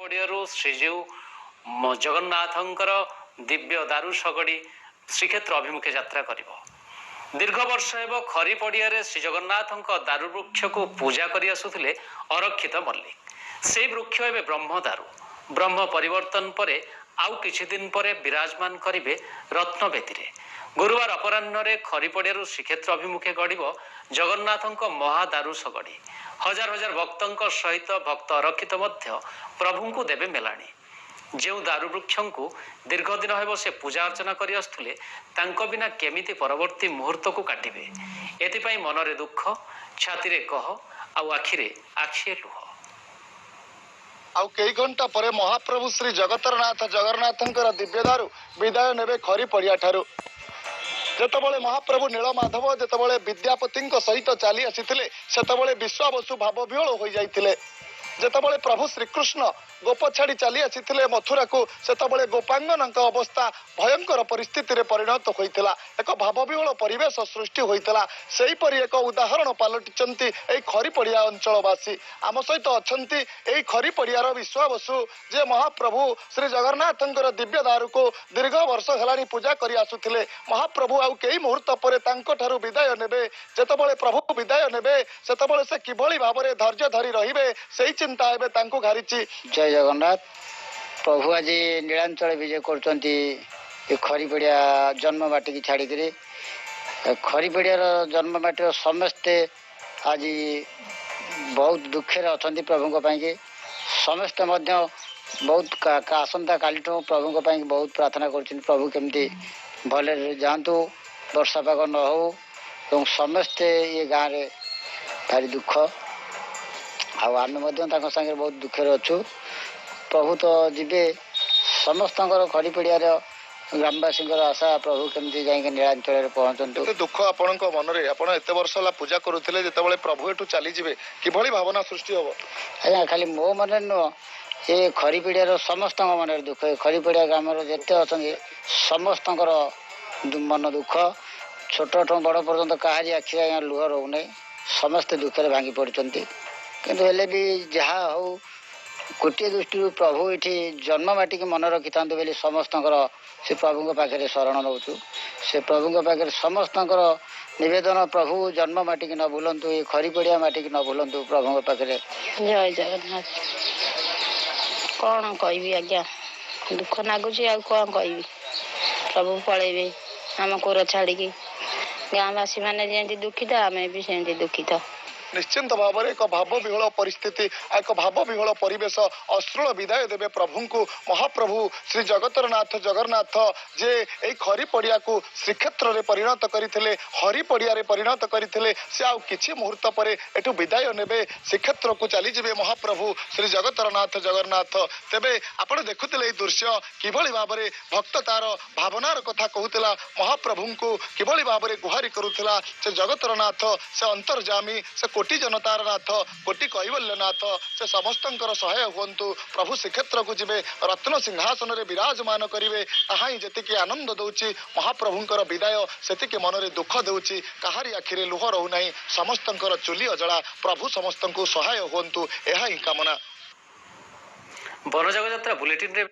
ପଡ଼ିଆରୁ ଶ୍ରୀଜୀଉ ଜଗନ୍ନାଥଙ୍କର ଦିବ୍ୟ ଦାରୁ ଶଗଡ଼ି ଶ୍ରୀକ୍ଷେତ୍ର ଅଭିମୁଖେ ଯାତ୍ରା କରିବ। ଦୀର୍ଘ ବର୍ଷ ହେବ ଖରି ପଡ଼ିଆରେ ଶ୍ରୀଜଗନ୍ନାଥଙ୍କ ଦାରୁ ବୃକ୍ଷକୁ ପୂଜା କରି ଆସୁଥିଲେ ଅରକ୍ଷିତ ମଲ୍ଲିକ। ସେଇ ବୃକ୍ଷ ଏବେ ବ୍ରହ୍ମଦାରୁ। ବ୍ରହ୍ମ ପରିବର୍ତ୍ତନ ପରେ ଆଉ କିଛି ଦିନ ପରେ ବିରାଜମାନ କରିବେ ରତ୍ନବେଦୀରେ। ଗୁରୁବାର ଅପରାହ୍ନରେ ଖରିପଡ଼ିଆରୁ ଶ୍ରୀକ୍ଷେତ୍ର ଅଭିମୁଖେ ଗଡ଼ିବ ଜଗନ୍ନାଥଙ୍କ ମହାଦାରୁ ଶଗଡ଼ି। ହଜାର ହଜାର ଭକ୍ତଙ୍କ ସହିତ ଭକ୍ତ ଅରକ୍ଷିତ ମଧ୍ୟ ପ୍ରଭୁଙ୍କୁ ଦେବେ ମେଲାଣି। ଯେଉଁ ଦାରୁ ବୃକ୍ଷଙ୍କୁ ଦୀର୍ଘ ଦିନ ହେବ ସେ ପୂଜା ଅର୍ଚ୍ଚନା କରି ଆସୁଥିଲେ, ତାଙ୍କ ବିନା କେମିତି ପରବର୍ତ୍ତୀ ମୁହୂର୍ତ୍ତକୁ କାଟିବେ, ଏଥିପାଇଁ ମନରେ ଦୁଃଖ, ଛାତିରେ କହ ଆଉ ଆଖିରେ ଆଖିଏ ଲୁହ। ଆଉ କେଇ ଘଣ୍ଟା ପରେ ମହାପ୍ରଭୁ ଶ୍ରୀ ଜଗତର ନାଥ ଜଗନ୍ନାଥଙ୍କର ଦିବ୍ୟଦାରୁ ବିଦାୟ ନେବେ ଖରି ପଡ଼ିଆ ଠାରୁ। ଯେତେବେଳେ ମହାପ୍ରଭୁ ନୀଳମାଧବ ଯେତେବେଳେ ବିଦ୍ୟାପତିଙ୍କ ସହିତ ଚାଲି ଆସିଥିଲେ, ସେତେବେଳେ ବିଶ୍ୱାବସୁ ଭାବବିହ୍ୱଳ ହୋଇଯାଇଥିଲେ। ଯେତେବେଳେ ପ୍ରଭୁ ଶ୍ରୀକୃଷ୍ଣ ଗୋପ ଛାଡ଼ି ଚାଲି ଆସିଥିଲେ ମଥୁରାକୁ, ସେତେବେଳେ ଗୋପାଙ୍ଗନଙ୍କ ଅବସ୍ଥା ଭୟଙ୍କର ପରିସ୍ଥିତିରେ ପରିଣତ ହୋଇଥିଲା, ଏକ ଭାବବିହ୍ୱଳ ପରିବେଶ ସୃଷ୍ଟି ହୋଇଥିଲା। ସେହିପରି ଏକ ଉଦାହରଣ ପାଲଟିଛନ୍ତି ଏଇ ଖରିପଡ଼ିଆ ଅଞ୍ଚଳବାସୀ। ଆମ ସହିତ ଅଛନ୍ତି ଏଇ ଖରିପଡ଼ିଆର ବିଶ୍ୱାବସୁ, ଯେ ମହାପ୍ରଭୁ ଶ୍ରୀ ଜଗନ୍ନାଥଙ୍କର ଦିବ୍ୟ ଦାରୁକୁ ଦୀର୍ଘ ବର୍ଷ ହେଲାଣି ପୂଜା କରି ଆସୁଥିଲେ। ମହାପ୍ରଭୁ ଆଉ କେଇ ମୁହୂର୍ତ୍ତ ପରେ ତାଙ୍କଠାରୁ ବିଦାୟ ନେବେ। ଯେତେବେଳେ ପ୍ରଭୁ ବିଦାୟ ନେବେ, ସେତେବେଳେ ସେ କିଭଳି ଭାବରେ ଧୈର୍ଯ୍ୟ ଧରି ରହିବେ, ସେଇ ଚିନ୍ତା ଏବେ ତାଙ୍କୁ ଘାରିଛି। ଜୟ ଜଗନ୍ନାଥ। ପ୍ରଭୁ ଆଜି ନୀଳାଞ୍ଚଳ ବିଜେ କରୁଛନ୍ତି ଏ ଖରିପଡ଼ିଆ ଜନ୍ମ ମାଟିକି ଛାଡ଼ିକିରି। ଏ ଖରିପଡ଼ିଆର ଜନ୍ମ ମାଟିର ସମସ୍ତେ ଆଜି ବହୁତ ଦୁଃଖରେ ଅଛନ୍ତି ପ୍ରଭୁଙ୍କ ପାଇଁକି। ସମସ୍ତେ ମଧ୍ୟ ବହୁତ ଆସନ୍ତା କାଲିଠୁ ପ୍ରଭୁଙ୍କ ପାଇଁ ବହୁତ ପ୍ରାର୍ଥନା କରୁଛନ୍ତି, ପ୍ରଭୁ କେମିତି ଭଲରେ ଯାଆନ୍ତୁ, ବର୍ଷା ପାଗ ନ ହଉ। ଏବଂ ସମସ୍ତେ ଏ ଗାଁରେ ଭାରି ଦୁଃଖ, ଆଉ ଆମେ ମଧ୍ୟ ତାଙ୍କ ସାଙ୍ଗରେ ବହୁତ ଦୁଃଖରେ ଅଛୁ। ପ୍ରଭୁ ତ ଯିବେ, ସମସ୍ତଙ୍କର ଖରିପଡ଼ିଆର ଗ୍ରାମବାସୀଙ୍କର ଆଶା ପ୍ରଭୁ କେମିତି ଯାଇକି ନୀଳାଞ୍ଚଳରେ ପହଞ୍ଚନ୍ତୁ। ଏତେ ଦୁଃଖ ଆପଣଙ୍କ ମନରେ, ଆପଣ ଏତେ ବର୍ଷ ହେଲା ପୂଜା କରୁଥିଲେ, ଯେତେବେଳେ ପ୍ରଭୁ ଏଠୁ ଚାଲିଯିବେ କିଭଳି ଭାବନା ସୃଷ୍ଟି ହବ? ଆଜ୍ଞା, ଖାଲି ମୋ ମନରେ ନୁହଁ, ଏ ଖରିପଡ଼ିଆର ସମସ୍ତଙ୍କ ମନରେ ଦୁଃଖ। ଏ ଖରିପଡ଼ିଆ ଗ୍ରାମର ଯେତେ ଅଛନ୍ତି ସମସ୍ତଙ୍କର ମନ ଦୁଃଖ। ଛୋଟଠୁ ବଡ଼ ପର୍ଯ୍ୟନ୍ତ କାହାରି ଆଖିରେ ଆଜ୍ଞା ଲୁହ ରହୁନାହିଁ, ସମସ୍ତେ ଦୁଃଖରେ ଭାଙ୍ଗି ପଡ଼ୁଛନ୍ତି। କିନ୍ତୁ ହେଲେ ବି ଯାହା ହଉ, ଗୋଟିଏ ଦୃଷ୍ଟିରୁ ପ୍ରଭୁ ଏଠି ଜନ୍ମ ମାଟିକି ମନେ ରଖିଥାନ୍ତୁ ବୋଲି ସମସ୍ତଙ୍କର ସେ ପ୍ରଭୁଙ୍କ ପାଖରେ ଶରଣ ନେଉଛୁ। ସେ ପ୍ରଭୁଙ୍କ ପାଖରେ ସମସ୍ତଙ୍କର ନିବେଦନ, ପ୍ରଭୁ ଜନ୍ମ ମାଟିକି ନ ଭୁଲନ୍ତୁ, ଏ ଖରିପଡ଼ିଆ ମାଟିକି ନ ଭୁଲନ୍ତୁ ପ୍ରଭୁଙ୍କ ପାଖରେ। ଜୟ ଜଗନ୍ନାଥ। କ'ଣ କହିବି ଆଜ୍ଞା, ଦୁଃଖ ଲାଗୁଛି, ଆଉ କ'ଣ କହିବି। ପ୍ରଭୁ ପଳେଇବେ ଆମ କୋର ଛାଡ଼ିକି। ଗାଁବାସୀ ମାନେ ଯେମିତି ଦୁଃଖିତ, ଆମେ ବି ସେମିତି ଦୁଃଖିତ। ନିଶ୍ଚିନ୍ତ ଭାବରେ ଏକ ଭାବବିହ୍ୱଳ ପରିସ୍ଥିତି, ଏକ ଭାବବିହ୍ୱଳ ପରିବେଶ। ଅଶ୍ରୁଳ ବିଦାୟ ଦେବେ ପ୍ରଭୁଙ୍କୁ ମହାପ୍ରଭୁ ଶ୍ରୀ ଜଗତର ନାଥ ଜଗନ୍ନାଥ, ଯେ ଏଇ ଖରି ପଡ଼ିଆକୁ ଶ୍ରୀକ୍ଷେତ୍ରରେ ପରିଣତ କରିଥିଲେ, ହରି ପଡ଼ିଆରେ ପରିଣତ କରିଥିଲେ। ସେ ଆଉ କିଛି ମୁହୂର୍ତ୍ତ ପରେ ଏଠୁ ବିଦାୟ ନେବେ, ଶ୍ରୀକ୍ଷେତ୍ରକୁ ଚାଲିଯିବେ ମହାପ୍ରଭୁ ଶ୍ରୀ ଜଗତର ନାଥ ଜଗନ୍ନାଥ। ତେବେ ଆପଣ ଦେଖୁଥିଲେ ଏଇ ଦୃଶ୍ୟ, କିଭଳି ଭାବରେ ଭକ୍ତ ତାର ଭାବନାର କଥା କହୁଥିଲା, ମହାପ୍ରଭୁଙ୍କୁ କିଭଳି ଭାବରେ ଗୁହାରି କରୁଥିଲା। ସେ ଜଗତର ନାଥ, ସେ ଅନ୍ତର୍ଯାମୀ, ସେ କୋଟି ଜନତାର ନାଥ, କୋଟି କୈବଲ୍ୟ ନାଥ, ସେ ସମସ୍ତଙ୍କର ସହାୟ ହୁଅନ୍ତୁ। ପ୍ରଭୁ ଶ୍ରୀକ୍ଷେତ୍ରକୁ ଯିବେ, ରତ୍ନ ସିଂହାସନରେ ବିରାଜମାନ କରିବେ, ତାହା ହିଁ ଯେତିକି ଆନନ୍ଦ ଦଉଛି, ମହାପ୍ରଭୁଙ୍କର ବିଦାୟ ସେତିକି ମନରେ ଦୁଃଖ ଦେଉଛି। କାହାରି ଆଖିରେ ଲୁହ ରହୁନାହିଁ, ସମସ୍ତଙ୍କର ଚୁଲି ଅଜଳା। ପ୍ରଭୁ ସମସ୍ତଙ୍କୁ ସହାୟ ହୁଅନ୍ତୁ, ଏହା ହିଁ କାମନା। ବନଯାଗ ଯାତ୍ରା ବୁଲେଟିନରେ।